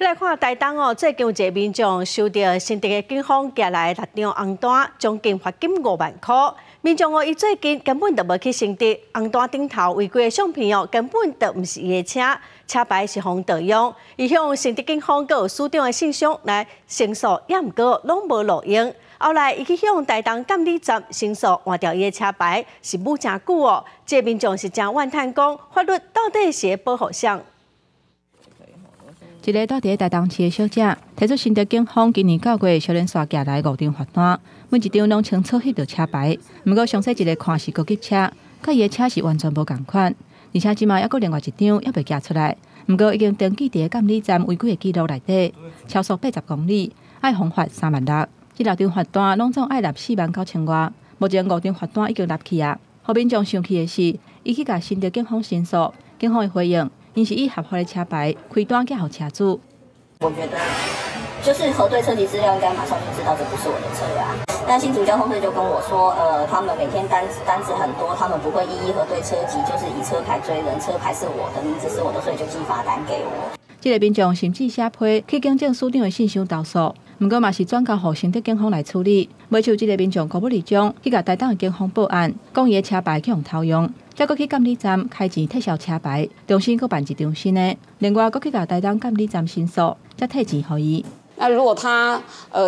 來看台東哦，最近有一个民眾收著新竹的警方寄來六張紅單，將近罰金5萬箍。民眾哦，伊最近根本就無去新竹，紅單頂頭違規的相片哦，根本就毋是伊的車，車牌是予盜用。伊向新竹警方閣有署長的信箱來申訴，也毋過攏無路用。後來伊去向台東監理站申訴，換掉伊的車牌是無誠久哦。這个民眾是誠怨嘆講，法律到底是咧保護誰？一个住佇台東市的小姐提出新竹警方今年9月小連續寄來五張罰單，每一張攏清楚翕著車牌。毋過詳細一个看是高級車，佮伊的車是完全無仝款。而且這馬猶閣另外一張猶未寄出來，毋過已經登記佇監理站違規的記錄內底，超速80公里，愛予罰3萬6。這六張罰單攏總愛納4萬9千外，目前五張罰單已經納去啊。予民眾生氣的是，伊去共新竹警方申訴，警方的回應，𪜶是以合法的車牌開單寄予車主。我覺得就是核對車籍資料，應該馬上就知道這不是我的車啊。但新竹交通隊就跟我說，他們每天單子很多，他們不會一一核對車籍，就是以車牌追人，車牌是我的，名字是我的，所以就寄罰單給我。這个民眾甚至寫批去警政署長的信箱投訴，毋過嘛是轉交予新竹警方來處理。尾就這个民眾高不離章去共台東的警方報案，講伊的車牌去予偷用，才閣去監理站開錢撤銷車牌，重新閣辦一張新的。另外，閣去共台東監理站申訴，才退錢予伊。那如果他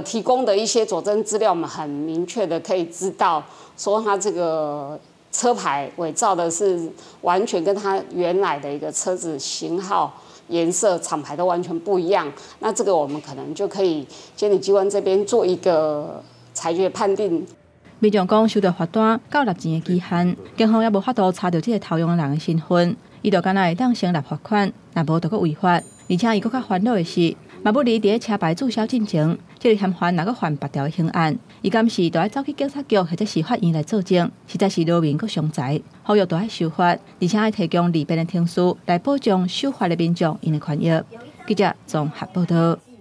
提供的一些佐證資料，我們很明確的可以知道，說他這個車牌偽造的是完全跟他原來的一個車子型號、顏色、廠牌都完全不一樣，那這個我們可能就可以監理機關這邊做一個裁決判定。民眾講收到罰單到納錢的期限，警方也無法度查著這个偷用的人的身份，伊就干焦會當先納罰款，若無就閣違法。而且伊閣較煩惱的是，馬布里佇車牌註銷進前，這个嫌犯若閣犯別條的刑案，伊敢是著愛走去警察局或者是法院來作證，實在是勞民閣傷財。呼籲著愛修法，而且愛提供利便的程序來保障守法的民眾𪜶的權益。記者綜合報導。